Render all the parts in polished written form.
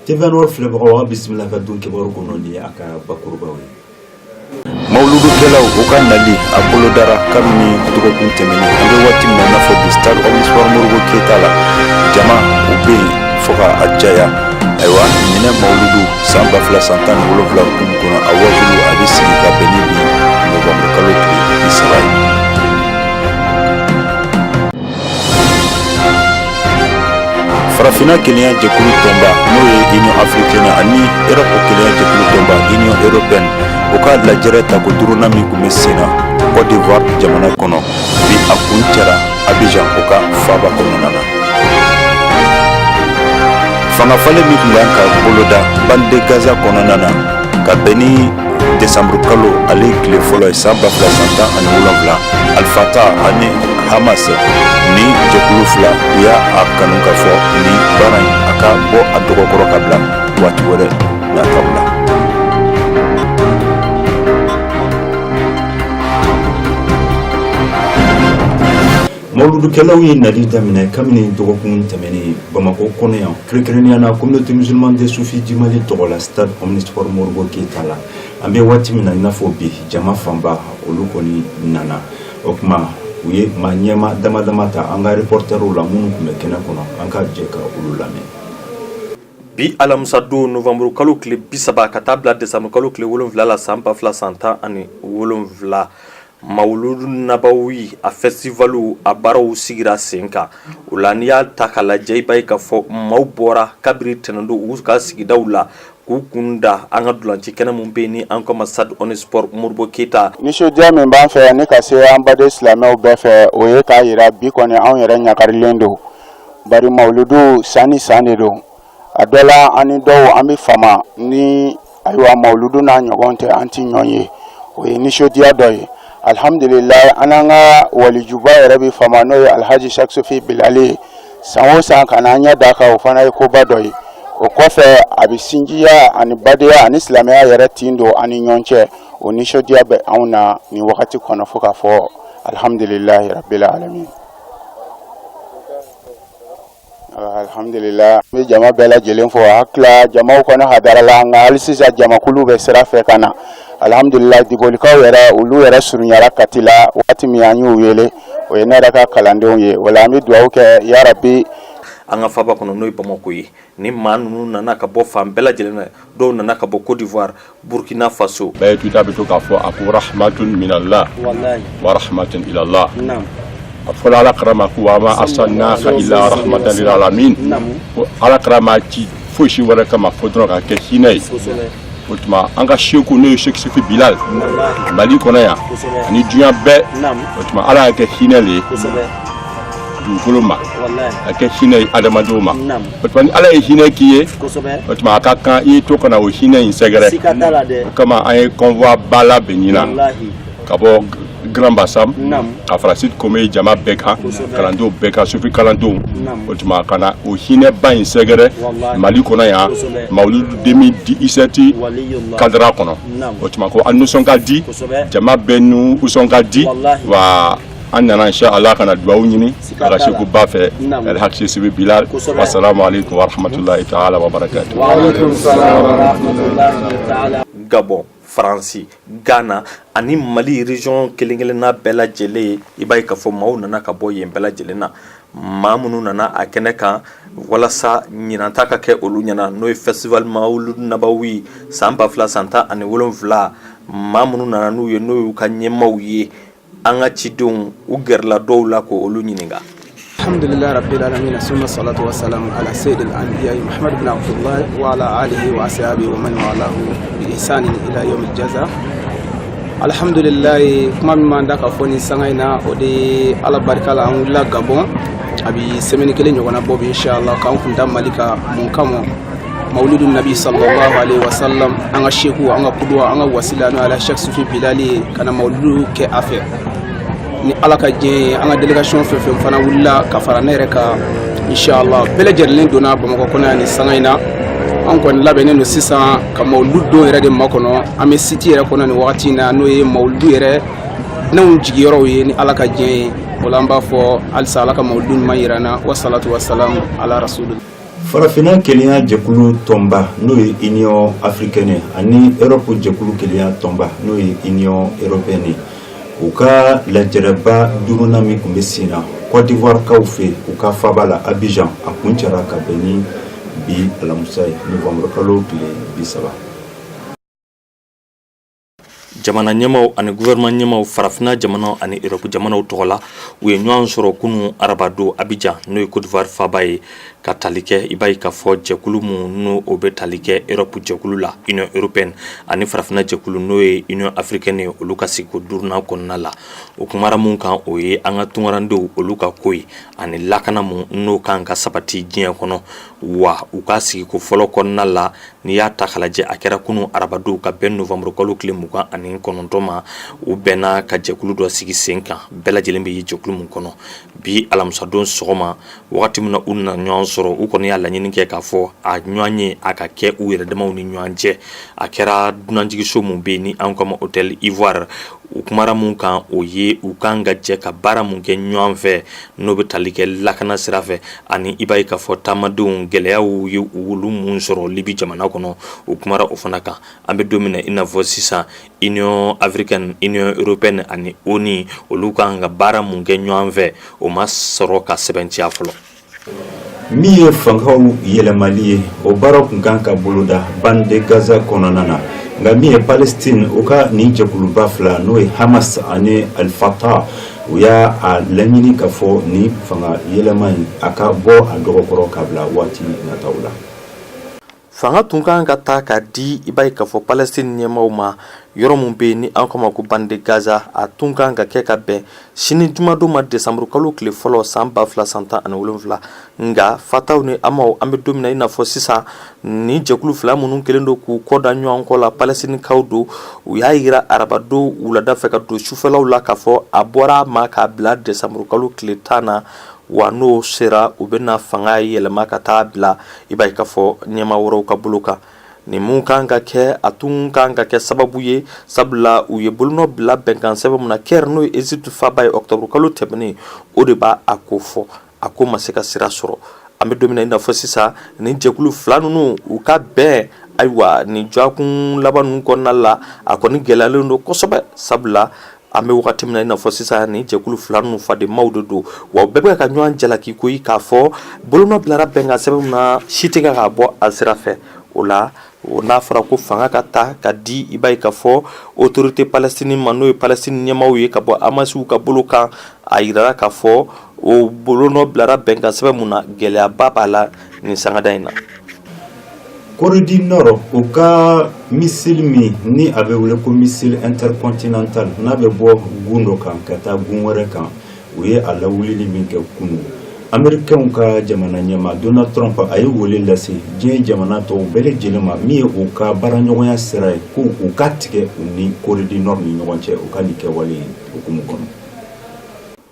TVA Nord filɛbagaw, aw bisimila ka don kibaru kɔnɔ ni a ka bakurubaw ye. Mawuludukɛlaw u ka nali a bolodara kabini dɔgɔkun tɛmɛnen. An bɛ waati min na i n'a fɔ bi, stade Omnisport Modibo Keyita la, jama u bɛ yen fo ka a caya. Ayiwa, ɲinɛ mawuludu san 2017 hukumu kɔnɔ, a wajulu a bɛ sigi ka bɛn ni bi novembre kalo tile 30 ye. Farafinna kelenya jɛkulu tɔnba, n'o ye Union africaine, ani Europe kelenya jɛkulu tɔnba, Union européenne, o ka lajɛrɛ tako duurunan min tun bɛ sen na Côte d'Ivoire jamana kɔnɔ, bi a kuncɛra Abidjan, o ka faaba kɔnɔna na. Fanga falen min tun kan ka boloda bande de Gaza kɔnɔna na ka bɛn ni desanburu kalo ale tile fɔlɔ ye san 2017, Alifata ani Hamas ni jɛkulu fila, u y'a a kanu ka fɔ ni baara in a ka bɔ a dɔgɔkɔrɔ ka bila waati wɛrɛ nataw la. Mawuludukɛlaw ye nali daminɛ kabini dɔgɔkun tɛmɛnen Bamakɔ kɔnɔ yan, kɛrɛnkɛrɛnnenya na communauté musulmane des soufis du Mali tɔgɔ la, stade Omnisport Modibo Keyita la. An bɛ waati min na i n'a fɔ bi, jama fanba olu kɔni nana. O tuma u ye maa ɲɛma dama dama ta an ka reporterw la minnu tun bɛ kɛnɛ kɔnɔ. An ka jɛ ka olu lamɛn. Bi alamisa don, novembre kalo tile 30 ka taa bila décembre kalo tile 7 la san 2017, Mawuludu Nabawi a festival a baaraw sigira sen kan. O la, n'i y'a ta ka lajɛ, i b'a ye k'a fɔ maaw bɔra kabiri tɛnɛndon u ka sigidaw la k'u kun da an ka ntolaci kɛnɛ min bɛ yen ni an kama stade Omnisport Modibo Keyita. Nisɔndiya min b'an fɛ ni ka se an baden silamɛw bɛɛ fɛ, o ye k'a yira bi kɔni anw yɛrɛ ɲagarilen don, bari mawuludu san ni san de don. A dɔ la, an ni dɔw an bɛ fama ni ayiwa mawuludu n'a ɲɔgɔn tɛ, an tɛ ɲɔgɔn ye. O ye nisɔndiya dɔ ye. Alihamdulilayi, an n'an ka walijuba yɛrɛ bɛ fama, n'o ye Alhaji Sɛki Sufi Bilali ye, san o san ka n'an ɲɛ da kan, o fana ye koba dɔ ye. O kɔfɛ, a bɛ sinjiya ani badenya ani silamɛya yɛrɛ tin don an ni ɲɔgɔn cɛ. O nisɔndiya bɛ anw na nin wagati kɔnɔ fo k'a fɔ alihamdulilayi rabbil alamin. Alhamdulillah, n bɛ jama bɛɛ lajɛlen fo. Hakili jamaw kɔnɔ hadara la, nka hali sisan jamakulu bɛ sira fɛ ka na. Alhamdulillah, Dibolikaw yɛrɛ, olu yɛrɛ surunyara Kati la waati min an y'u wele, o ye ne yɛrɛ ka kalandenw ye. O la, an bɛ dugawu kɛ yarabi. An ka faba kɔnɔ, n'o ye Bamakɔ ye, ni maa ninnu nana ka bɔ fan bɛɛ lajɛlen na. Dɔw nana ka bɔ Côte d'Ivoire, Burkina Faso. Bɛɛ tuta bɛ to k'a fɔ a ko rahmatun minallah wa rahmatun ilallah. A fɔra ala kira ma ko wa ma arsalnaka illa rahmatan lil alamin, ko ala kira ma ci foyi si wɛrɛ kama fo dɔrɔn ka kɛ hinɛ ye. O tuma an ka seku, n'o ye Seki Sufi Bilal, Mali kɔnɔ yan ani diɲɛ bɛɛ, o tuma ala y'a kɛ hinɛ le ye dugukolo ma, a kɛ hinɛ ye adamadenw ma. O tuma ni ala ye hinɛ k'i ye, o tuma a ka kan i ye to ka na o hinɛ in sɛgɛrɛ. O kama an ye convoi ba labɛn ɲinan ka bɔ Grand Bassam ka fara Site Kome jama bɛɛ kan, kalandenw bɛɛ kan, sufi kalandenw. O tuma ka na o hinɛba in sɛgɛrɛ Mali kɔnɔ yan, Mawuludu 2017 cadre kɔnɔ. O tuma ko an nisɔn ka di, jama bɛɛ nisɔn ka di wa. An nana insha Allah ka na dugawu ɲini a ka seku ba fɛ, Alhaji Sufi Bilal. Assalamu alaikum wa rahmatullahi ta'ala wa barakatuh. Gabon, Faransi, Ghana ani Mali région kelen kelenna bɛɛ lajɛlen ye, i b'a ye k'a fɔ maaw nana ka bɔ yen bɛɛ lajɛlen na. Maa minnu nana a kɛnɛ kan walasa ɲinanta ka kɛ olu ɲɛna, n'o ye festival Mawuludu Nabawi san 2017, maa minnu nana n'u ye, n'o y'u ka ɲɛmaaw ye, an ka cidenw u gɛrɛla dɔw la ko olu ɲininka. Alhamdulillah rabbil alamin, summa salatu wa salam ala sayyidil anbiya Muhammad ibn Abdullah wa ala alihi wa ashabihi wa man walahu bi ihsanin ila yawmil jaza. Alhamdulillah, kuma min b'an da ka fɔ ni sanga in na, o de ye ala barika la, an wulila Gabon a bi semaine kelen ɲɔgɔnna bɔ bi, inshallah, k'an kun da Mali kan. Mun kama? Mawuludu nabi sallallahu alaihi wasallam, an ka seku, an ka kuduwa, an ka wasila, n'o ala Sheikh Sufi Bilali ye, ka na mawuludu kɛ a fɛ ni ala ka diɲɛ ye. An ka délégation fɛn fɛn fana wulila ka fara ne yɛrɛ kan, inshallah, bɛɛ lajɛlen donna Bamakɔ kɔnɔ yan ni sanga in na. An kɔni labɛnnen don sisan ka mawuludu don yɛrɛ de makɔnɔ. An bɛ site yɛrɛ kɔnɔ nin wagati in na, n'o ye mawuludu yɛrɛ dunanw jigiyɔrɔw ye, ni ala ka diɲɛ ye. O la, an b'a fɔ halisa ala ka mawuludu ɲuman yira an na. Wasalatu wasalam ala rasulillah. Farafinna kelenya jɛkulu tɔnba, n'o ye Union africaine, ani Europe jɛkulu kelenya tɔnba, n'o ye Union européenne ye, u ka lajɛrɛba duurunan min tun bɛ sen na Côte d'Ivoire kaw fɛ, u ka faba la Abidjan, a kuncɛra ka bɛn ni bi alamisa ye, novembre kalo tile 30. Jamana ɲɛmaw ani gouvernement ɲɛmaw, farafinna jamanaw ani Europe jamanaw tɔgɔ la, u ye ɲɔgɔn sɔrɔ kunun arabadon Abidjan, n'o ye Côte d'Ivoire faba ye, ka tali kɛ, i b'a ye k'a fɔ, jɛkulu mun n'o o bɛ tali kɛ Europe jɛkulu la, Union européenne, ani farafinna jɛkulu, n'o ye Union africaine ye, olu ka sigiko duurunan kɔnɔna la. O kumara mun kan, o ye an ka tunkarandenw, olu ka ko ye, ani lakana mun n'o kan ka sabati diɲɛ kɔnɔ. Wa u ka sigiko fɔlɔ kɔnɔna la, n'i y'a ta k'a lajɛ, a kɛra kunun arabadon ka bɛn novembre kalo tile 29 ma. U bɛnna ka jɛkulu dɔ sigi sen kan, bɛɛ lajɛlen bɛ ye jɛkulu mun kɔnɔ. Bi alamisadon sɔgɔma, wagati min na u nana ɲɔgɔn sɔrɔ, u kɔni y'a laɲini kɛ k'a fɔ a ɲɔgɔn ye a ka kɛ u yɛrɛ damaw ni ɲɔgɔn cɛ. A kɛra dunanjigiso mun bɛ yen ni an kama Hôtel Ivoire. U kumara mun kan, o ye u kan ka jɛ ka baara mun kɛ ɲɔgɔn fɛ, n'o bɛ tali kɛ lakana sira fɛ, ani i b'a ye k'a fɔ taamadenw, gɛlɛyaw ye olu mun sɔrɔ Libi jamana kɔnɔ, u kumara o fana kan. An bɛ don min na i n'a fɔ sisan, Union africaine, Union européenne ani ONU, olu kan ka baara mun kɛ ɲɔgɔn fɛ, o ma sɔrɔ ka sɛbɛntiya fɔlɔ. Min ye fangaw yɛlɛmali ye, o baara tun kan ka boloda bande de Gaza kɔnɔna na. Nka min ye Palestine, o ka nin jɛkuluba fila, n'o ye Hamas ani Al-Fatah, u y'a a laɲini ka fɔ nin fanga yɛlɛma in, a ka bɔ a dɔgɔkɔrɔ ka bila waati nataw la. Fanga tun kan ka ta ka di, i b'a ye k'a fɔ, Palestine ɲɛmaaw ma, yɔrɔ min bɛ yen ni an k'a ma ko bande de Gaza. A tun kan ka kɛ ka bɛn sini jumadon ma, décembre kalo tile fɔlɔ, san 2017. Nka Fataw ni Hamaw, an bɛ don min na i n'a fɔ sisan, ni jɛkulu fila minnu kɛlen don k'u kɔ da ɲɔgɔn kɔ la, Palestinikaw don, u y'a jira arabadon wulada fɛ ka don sufɛlaw la k'a fɔ a bɔra a ma k'a bila décembre kalo tile 10 na. Wa n'o sera, u bɛna fanga yɛlɛma ka taa bila, i b'a ye k'a fɔ, ɲɛmaa wɛrɛw ka bolo kan. Nin mun kan ka kɛ, a tun kan ka kɛ sababu ye, sabula u ye bolonɔ bila bɛnkan sɛbɛn min na Caire, n'o ye Égypte faaba ye, octobre kalo tɛmɛnen, o de b'a a ko fɔ. A ko ma se ka sira sɔrɔ. An bɛ don min na i n'a fɔ sisan, nin jɛkulu fila ninnu, u ka bɛn, ayiwa, nin dɔgɔkun laban ninnu kɔnɔna la, a kɔni gɛlɛyalen don kosɛbɛ, sabula an bɛ wagati min na i n'a fɔ sisan, nin jɛkulu fila ninnu fadenmaw de don, wa u bɛɛ bɛ ka ɲɔgɔn jalaki koyi k'a fɔ bolonɔ bilara bɛnkan sɛbɛn min na, si tɛ ka bɔ a sira fɛ. O la, o n'a fɔra ko fanga ka ta ka di, i b'a ye k'a fɔ, autorité Palestine ma, n'o ye Palestine ɲɛmaaw ye, ka bɔ Hamasiw ka bolo kan, a yirara k'a fɔ o bolonɔ bilara bɛnkan sɛbɛn mun na, gɛlɛyaba b'a la nin sangada in na. Corée du Nord, u ka missile min ni a bɛ wele ko missile intercontinental, n'a bɛ bɔ gun dɔ kan ka taa gun wɛrɛ kan, u ye a lawulili min kɛ kunun, Américains ka jamana ɲɛmaa Donald Trump, a ye wele lase diɲɛ jamana tɔw bɛɛ lajɛlen ma, min ye u ka baaraɲɔgɔnya sira ye, ko u ka tigɛ u ni Corée du Nord ni ɲɔgɔn cɛ, u ka nin kɛwale ye hukumu kɔnɔ.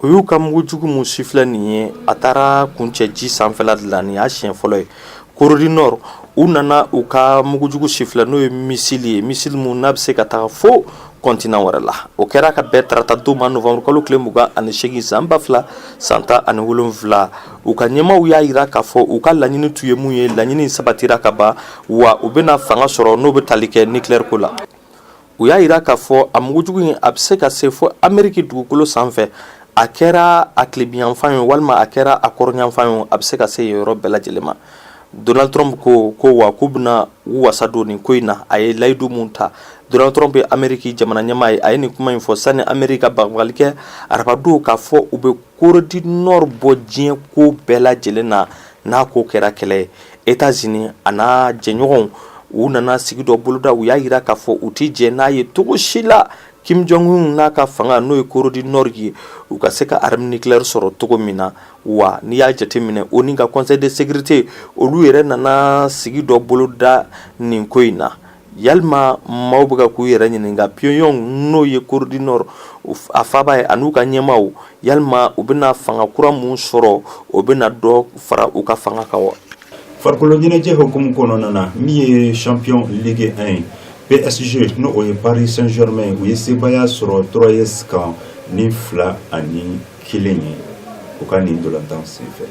U y'u ka mugujugu mun sifilɛ nin ye, a taara kuncɛ ji sanfɛla de la. Nin y'a siɲɛ fɔlɔ ye Corée du Nord u nana u ka mugujugu sifilɛ, n'o ye missile ye, missile mun n'a bɛ se ka taga fo continent wɛrɛ la. O kɛra ka bɛn tarata don ma, novembre kalo tile 28, san 2017. U ka ɲɛmaaw y'a jira k'a fɔ u ka laɲini tun ye mun ye, laɲini sabatira ka ban, wa u bɛna fanga sɔrɔ n'o bɛ tali kɛ nucléaire ko la. U y'a jira k'a fɔ a mugujugu in, a bɛ se ka se fo Ameriki dugukolo sanfɛ, a kɛra a tilebinyanfan ye walima a kɛra a kɔrɔnyanfan ye, a bɛ se ka se yen yɔrɔ bɛɛ lajɛlen ma. Donald Trump ko wa k'u bɛna u wasa don nin ko in na, a ye layidu mun ta. Donald Trump ye Ameriki jamana ɲɛmaa ye. A ye nin kuma in fɔ sani Ameriki ka bagabagali kɛ arabadon k'a fɔ u bɛ Corée du Nord bɔ diɲɛ ko bɛɛ lajɛlen na, n'a ko kɛra kɛlɛ ye. États-Unis a n'a jɛɲɔgɔnw, u nana sigi dɔ boloda. U y'a jira k'a fɔ u tɛ jɛ n'a ye cogo si la, Kim Jong-un n'a ka fanga, n'o ye Corée du Nord ye, u ka se ka arme nucléaire sɔrɔ cogo min na. Wa n'i y'a jateminɛ, ONU ka Conseil de sécurité, olu yɛrɛ nana sigi dɔ boloda nin ko in na. Yalima maaw bɛ ka k'u yɛrɛ ɲininka, Pyongyang, n'o ye Corée du Nord a faaba ye, an'u ka ɲɛmaaw, yalima u bɛna fanga kura mun sɔrɔ, o bɛna dɔ fara u ka fanga kan wa? Farikolo ɲɛnajɛ hukumu kɔnɔna na, min ye Champion Ligue 1 ye, PSG, n'o o ye Paris Saint-Germain, u ye sebaaya sɔrɔ Troyes kan ni 2-1 ye u ka nin ntolantan senfɛ.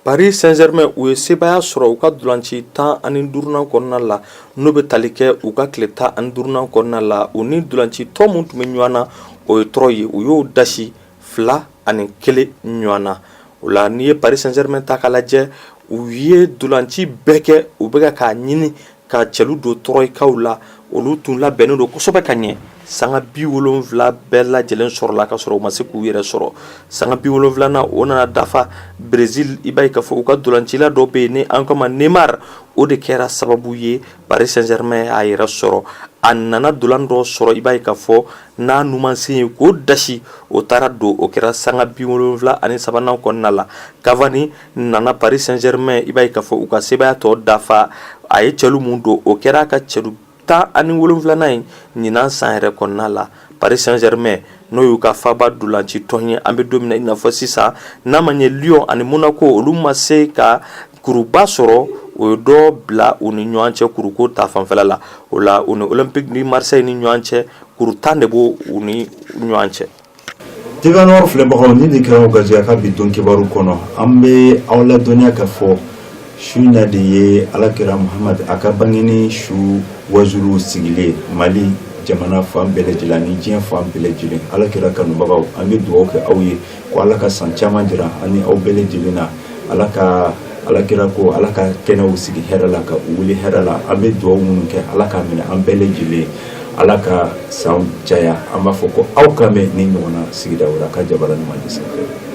Paris Saint-Germain, u ye sebaaya sɔrɔ u ka ntolanci 15nan kɔnɔna la, n'o bɛ tali kɛ u ka tile 15nan kɔnɔna la. U ni ntolanci tɔn min tun bɛ ɲɔgɔn na, o ye Troyes ye. U y'o dasi 2-1 ɲɔgɔn na. O la, n'i ye Paris Saint-Germain ta k'a lajɛ, u ye ntolanci bɛɛ kɛ, u bɛ k'a ɲini ka cɛlu don Troyes kaw la. Olu tun labɛnnen don kosɛbɛ ka ɲɛ. Sanga 70 bɛɛ lajɛlen sɔrɔla ka sɔrɔ u ma se k'u yɛrɛ sɔrɔ. Sanga 70nan, o nana dafa. Brésil, i b'a ye k'a fɔ u ka ntolancila dɔ bɛ yen ni an kama Neymar, o de kɛra sababu ye Paris Saint-Germain y'a yɛrɛ sɔrɔ. A nana ntolan dɔ sɔrɔ, i b'a ye k'a fɔ n'a numansen ye k'o dasi, o taara don. O kɛra sanga 73nan kɔnɔna la. Cavani nana Paris Saint-Germain, i b'a ye k'a fɔ u ka sebaaya tɔ dafa. A ye cɛlu mun don, o kɛra a ka cɛlu 17nan ye ɲinan san yɛrɛ kɔnɔna la. Paris Saint-Germain, n'o y'u ka faba ntolanci tɔn ye, an bɛ don min na i n'a fɔ sisan, n'a ma ɲɛ Lyon ani Monaco, olu ma se ka kuruba sɔrɔ, o ye dɔ bila u ni ɲɔgɔn cɛ kuruko ta fanfɛla la. O la, u ni Olympique ni Marseille ni ɲɔgɔn cɛ, kuru 10 de b'o u ni ɲɔgɔn cɛ. TV Anwar filɛbagaw, ni nin kɛra aw garijɛgɛ ka bi don kibaru kɔnɔ, an bɛ aw ladɔnniya k'a fɔ su in na de ye Alakira Muhamad a ka bangeni su wajulu sigilen Mali jamana fan bɛɛ lajɛlen ani diɲɛ fan bɛɛ lajɛlen. Alakira kanubagaw, an bɛ dugawu kɛ aw ye ko Ala ka san caman jira an ni aw bɛɛ lajɛlen na. Ala ka Alakira ko Ala ka kɛnɛw sigi hɛrɛ la, ka u wuli hɛrɛ la. An bɛ dugawu minnu kɛ, Ala k'a minɛ an bɛɛ lajɛlen. Ala ka san caya. An b'a fɔ ko aw ka mɛn ni ɲɔgɔnna sigida wɛrɛ ka jabala ɲuman de sanfɛ.